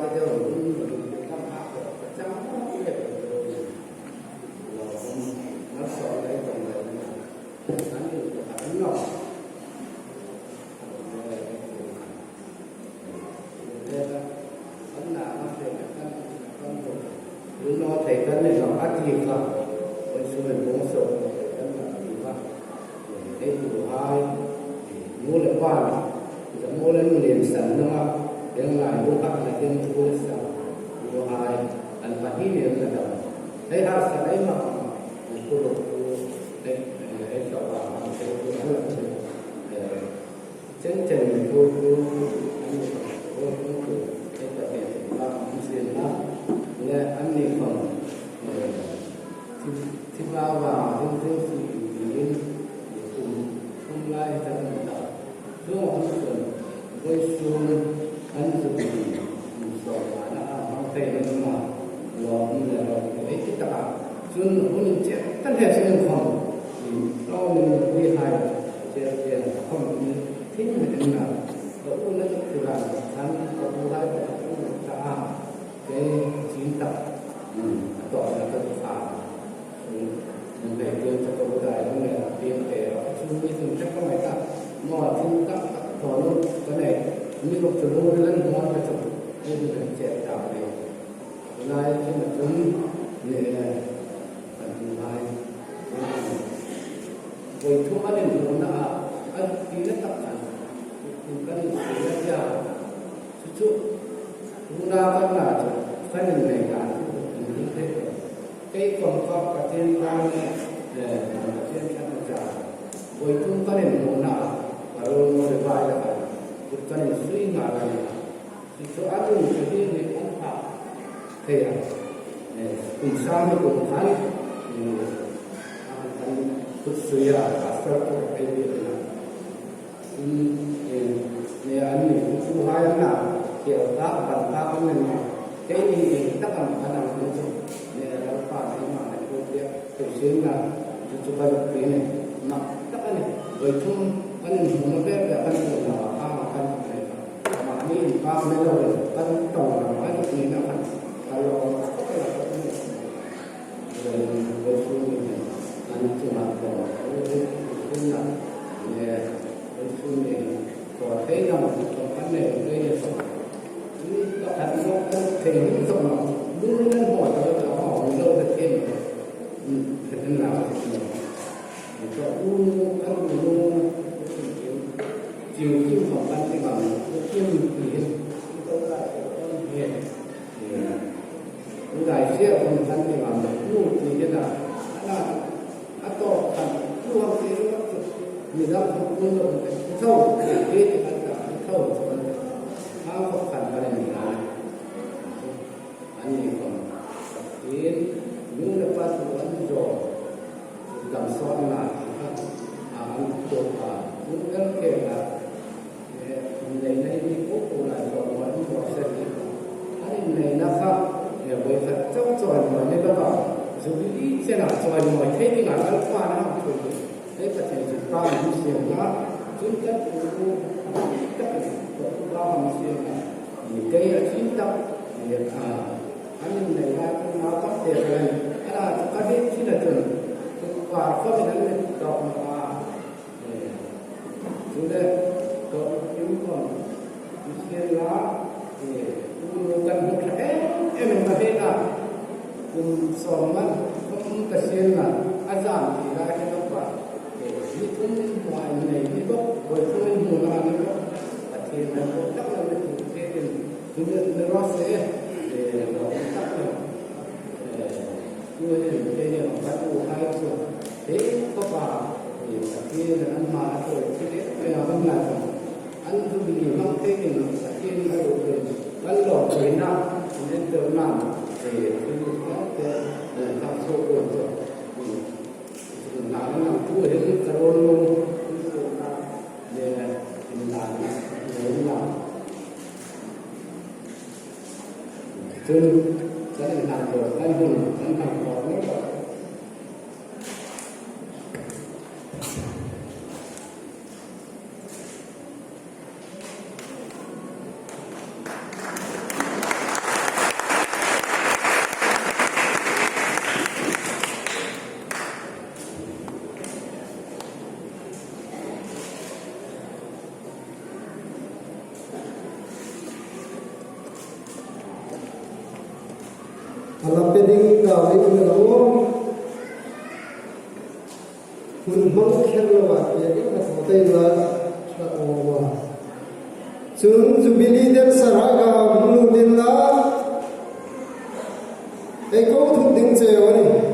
te deuh in kan hah tawh ka chang leh lo awm malsawm leh tawng leh an in pakhat an lo Chen chen thu chu an ni fam rual thung chu hei ta ve thei ta an siam a le an ni fam thi ba vang a ding thil si in tiin kum thum lai hi kan awm ta chung a hun chuan vawi sum an zuk in kum sawm vana a hmang phei na awm a lawm le lawm ei ti tak a chun hun in chiah ta hle sin in fam tlawm in ui hai Vawi thum an inhmuhna ah an ti na tak khan in kan insawi a tia, chu chu tuna kan la chu kan innei dan chu in hlim thei tawh. Kei kawngka Pathian tan leh Pathian thlan a cha, vawi thum kan inhmuhna ah ka rawn ngawi vai la kan kut kan insui nghal a ni a, chu chu a nun chu hi ni an phah thei a, kum sang ni kum khan Kan kut suia pastor pawh ka phei bik a tin nge an ni chu hai an ah thiau tak ban tak an ni mai kei ni eng tak ang khan ang chu chu nge lalpa nei mah nei pawh tia hrusin na chu chu ka zuk thin a ni mak tak a ni vawithum kan inhmuhna ber ber kan hmuh lo ah kha ang khan ka nei a mahni inpak mai lo in kan tawng lam a zuk nihna khan ka lawm khawp a la khawp a ni. Dai chiah hun khan ti ngam lo nu ti hian a a a tawp khan nu ang ti ringawt chu midang khan pun lo ang te tho ti hi ti khan ta an tho chu kan ta hang khawp khan kan in la chu an ni khawm tin nu le pa chu an zawm dam sawn na ti kha a an tawp a chu ber ke la Inneihna hi mi pawh pawh lah chuan mawi an buai se tih kha an inneihna kha vawi khat chauh chawi mawi ni lova Jubilee chenah chawi mawi thei dingah Lalpa na ang thui hi hei Pathian chu pa min siam na chun kan u takin ka u ba min siam na ni kei a chin tak ni a an inneih lai pawn nau tak te khan a la chu ka heh thin a chun tukvar khawmin an let tawk na a. Chu le ka uniform Christian la u kan hmu tha em em in ka hmet a, kum sawm man thum ka siam la a zam tih lai kha ka pa ni thum hmuah in nei ni bawk, vawi thum in hmu na ni bawk, Pathian nan pawh tak lo ni tur che in chu ni rawh se lo awm tak lo chu hei kei hian kan u hai chu he khawpa Pathian an hma a tawi thil em em a kan ngaithla an Jubilee hmang thei in Pathian a duh thei kan lawm theihna an entir nan thil tlem te thang chhuak dawn chu dan an ang chu hei ka rawn lung leh inlan inlan Chun kan inhlan tur kan hun kan hman tawh mai tawh. A la pe ding ta rih na lo aw. Hun hmang kher lo ah tiah in a thaw te la tha awm a. Cun Jubilee dancer ah ka hmu din la. Ei ko thut ding ceu ani.